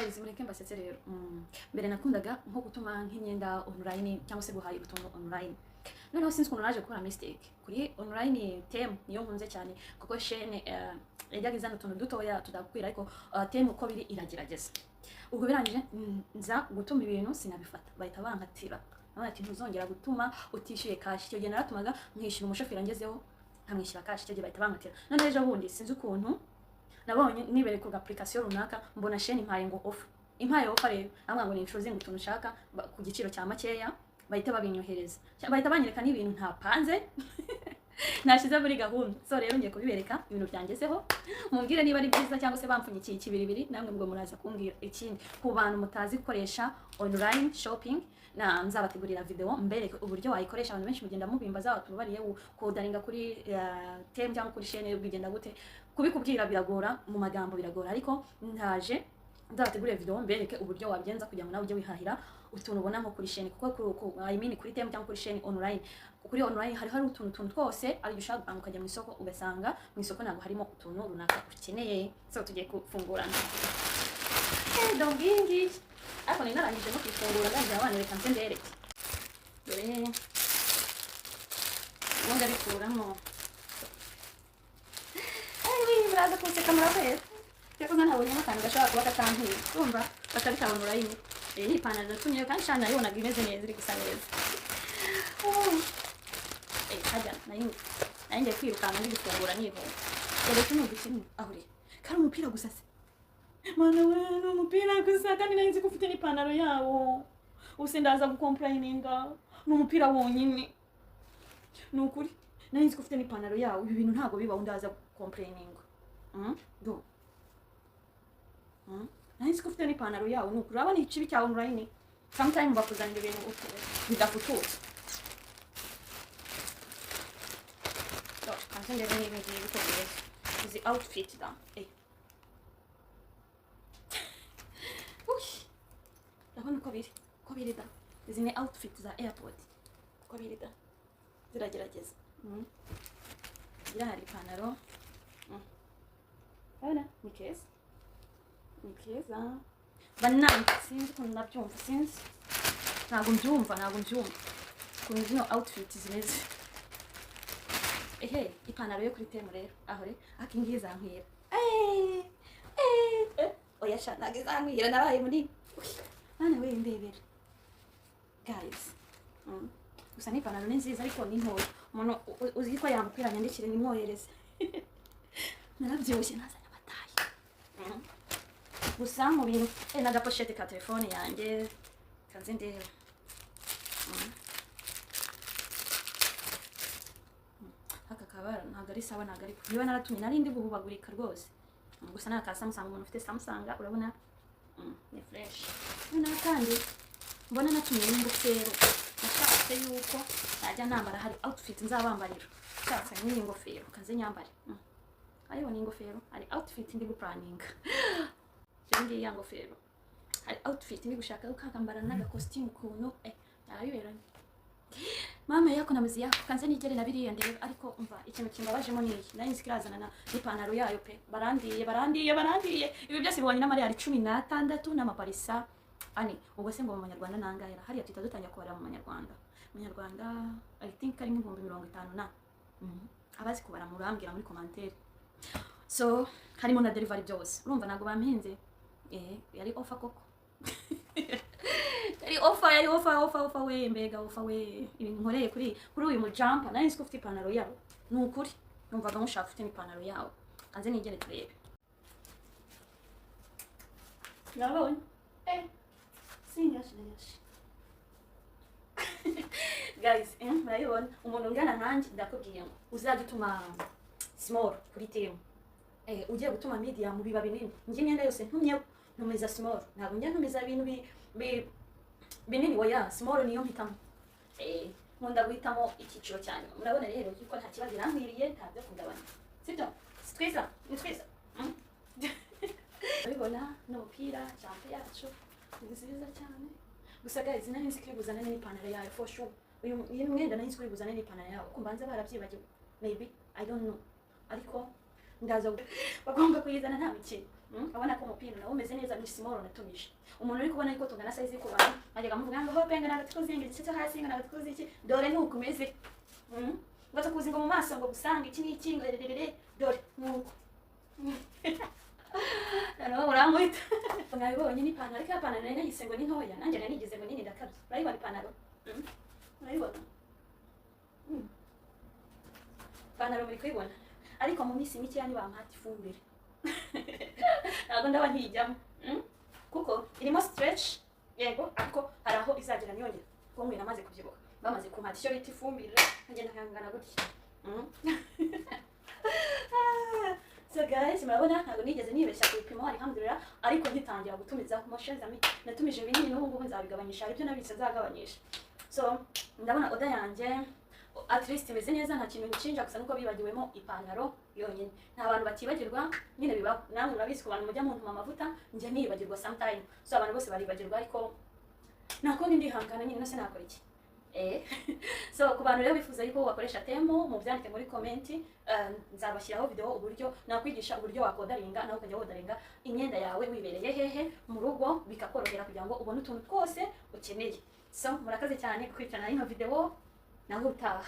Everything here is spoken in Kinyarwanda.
Guys, mureke mbasetse rero. Mbere nakundaga nko gutuma nk'imyenda online cyangwa se guhahira utuntu online. Noneho sinzi ukuntu naje gukora mistake kuri online. Temu niyo nkunze cyane kuko Shein yajyaga izana utuntu dutoya tudakwira, ariko Temu uko biri iragerageza. Ubwo birangije, nza gutuma ibintu sinabifata, bahita bankatira. Nawe ati: "Ntuzongera gutuma utishyuye cash." Icyo gihe naratumaga nkishyura umushoferi, angezeho nkamwishyura cash. Icyo gihe bahita bankatira. Noneho ejo bundi sinzi ukuntu nabonye nibereye ku application runaka, mbona Shein impaye ngo offer. Impaye offer rero, ambwira ngo nincuruze ngo utuntu ushaka ku giciro cya makeya, bahita babinyohereza. Bahita banyereka n'ibintu ntapanze, nashyize muri gahunda. So rero ngiye kubibereka ibintu byangezeho, mumbwire niba ari byiza cyangwa se bampfunyikiye ikibiribiri. Namwe ngo muraza kumbwira. Ikindi, ku bantu mutazi gukoresha online shopping, na nzabategurira video mbereke uburyo wayikoresha. Abantu benshi mugenda mubimbaza, tubabariye kudaringa kuri Temu cyangwa kuri Shein bigenda gute? Kubikubwira biragora, mu magambo biragora, ariko ndaje nzabategurire video mbereke uburyo wabigenza kugira ngo nawe ujye wihahira utuntu ubona nko kuri Shein, kuko I mean kuri Temu cyangwa kuri Shein online. Kuri online hari utuntu twose, ari ushaka gupanga ukajya mu isoko, ugasanga mu isoko ntabwo harimo utuntu runaka ukeneye. So tugiye gufungurana. Donc iyi ngiyi, ariko nari narangije no kuyifungura, ndangije abana, reka nze mbereke. Dore ubu ndabikuramo. Muraza kunseka, murakwera. Cyakoze ntabonyemo akantu gashobora kuba katankwiye, urumva batari ka online. Iyi ni ipantaro natumye kandi shana nayibonaga imeze neza, iri gusa neza. Eh, hajya nari ngiye kwirukanka ndi gufungura nihuta. Dore tuno dukino aho uri kari umupira gusa se. Mana we, ni umupira gusa kandi nari nzi ko ufite n'ipantaro yawo. Ubuse ndaza gucomplaininga, ni umupira wonyine. Ni ukuri nari nzi ko ufite n'ipantaro yawo. Ibi bintu ntabwo bibaho, ndaza gucomplaininga. Do Nari nzi ko ufite n'ipantaro yawo. Ni ukuri urabona ikibi cya online, sometime bakuzanira ibintu bidafututse. So, kanze ndebe niba ngibi uko bimeze, izi outfit da. Uy, ndabona uko biri da. Izi ni outfit za airport, uko biri da ziragerageza. Ngira hari ipantaro. Urabona ni keza, ni keza banange. Sinzi ukuntu nabyumva, sinzi, ntabwo mbyumva, ntabwo mbyumva ukuntu zino outfit zimeze. Ehe, ipantaro yo kuri Temu rero aho re, ariko iyi ngiyi izankwira. Eh, eh, eh, oya sha, ntabwo izankwira, nabaye munini. Uy, mwana we, ndebera guys. Gusa n'ipantaro ni nziza ariko ni ntoya. Umuntu uzi ko yamukwira nyandikire nimwohereze, narabyibushye, nazanye amatayi. Gusa mu bintu n'agapochette ka telefone yanjye, kanze ndebe. Aka kabara ntabwo ari sawa, ntabwo ari niba naratumye nari ndi guhubagurika rwose. Gusa ni aka Samsung, umuntu ufite Samsung urabona, ni fresh. Noneho kandi mbona natumye n'ingofero. Nashatse yuko najya nambara, hari outfit nzabambarira. Nshatse n'iyi ngofero, kaze nyambare. Ayo ni ingofero, hari outfit ndi guplaninga. Iyo ngiyi ya ngofero, hari outfit ndi gushaka ukakambara n'agakositimu ukuntu byaba biberanye. Mama yako na muzi yako, kanze nigere na biriya ndebe. Ariko umva, ikintu kimbabajemo ni iyi, nari nzi ko irazana n'ipantaro yayo pe. Barandiye, barandiye, barandiye. Ibi byose bibonye n'amariyari 16 n'amaparisa 4. Ubwo se ngo mu manyarwanda nangahe? Hariya tuhita dutangira kubarira mu manyarwanda. Munyarwanda I think ari nk'ibihumbi 50 na. Abazi kubara murambwira muri commentaire. So harimo na delivery byose, urumva ntabwo bampenze. Yari offer koko, yari offer, yari offer, offer, offer we, mbega offer we! Ibintu nkoreye kuri uyu mujampa, nari nzi ko ufite ipantaro yawo. Ni ukuri numvaga nkushaka ufite n'ipantaro yawo. Kanze nigere turebe. Nabonye singashi ngashi guys, murabibona, umuntu ungana nkanjye, ndakubwiye ngo uzajya utuma small kuri Temu, ugiye gutuma medium biba binini. Njye imyenda yose ntumyeho ntumiza small, ntabwo njya ntumiza ibintu binini, oya, small niyo mpitamo. Nkunda guhitamo icyiciro cya nyuma. Murabona rero yuko nta kibazo, irankwiriye, nta byo kugabanya, sibyo? Si twiza? Ni twiza. Urabibona n'umupira, jumper yacu ni nziza cyane. Gusa guys, nari nzi ko iri buzane n'ipantaro yayo for sure. Uyu mwenda nari nzi ko iri buzane n'ipantaro yawo, kuko mbanza barabyibagiwe, maybe, I don't know, ariko ndaza bagomba kuyizana nta mikino. Urabona ko umupira nawo umeze neza, ni small natumije. Umuntu uri kubona yuko tungana size ku bantu ajyaga amuvuga ngo hope ngo ntabwo tukuzi, ngo igice cyo hasi ngo ntabwo tukuzi iki. Dore ni uko umeze. Ngo tukuzi ngo mu maso ngo gusanga iki n'iki ngo rerere. Dore nuko noneho murankubita. Mwabibonye n'ipantaro, ariko ipantaro nari nayise ngo ni ntoya, nanjye nari nigize ngo nini, ndakabye. Urayibona ipantaro? Urayibona? Ipantaro muri kuyibona, ariko mu minsi mikeya nibampata ifumbire ntabwo ndaba nkiyijyamo. Kuko irimo stretch yego, ariko hari aho izagera ntiyongere kuko ngwino namaze kubyibuha, bamaze kumpata icyo bita ifumbire nkagenda nkangana gutya. So guys, murabona ntabwo nigeze nibeshya ku bipimo, alhamdulillah. Ariko ngitangira gutumiza mon chers amis, natumije binini, n'ubu ngubu nzabigabanyisha, hari ibyo nabitse nzagabanyisha. So ndabona order yanjye at least imeze neza, nta kintu ngishinja, gusa nuko bibagiwemo ipantaro yonyine. Nta bantu batibagirwa nyine, bibaho, namwe murabizi. Ku bantu mujya muntuma amavuta, njya nibagirwa sometime. So abantu bose baribagirwa, ariko nta kundi, ndihangana nyine, nose nakora iki? So ku bantu rero bifuza yuko wakoresha Temu, mubyandike muri comment, nzabashyiraho video uburyo nakwigisha uburyo wakodaringa, nawe ukajya wodaringa imyenda yawe wibereye hehe? Mu rugo, bikakorohera kugira ngo ubone utuntu twose ukeneye. So murakaze cyane gukurikirana ino video, naho utaha.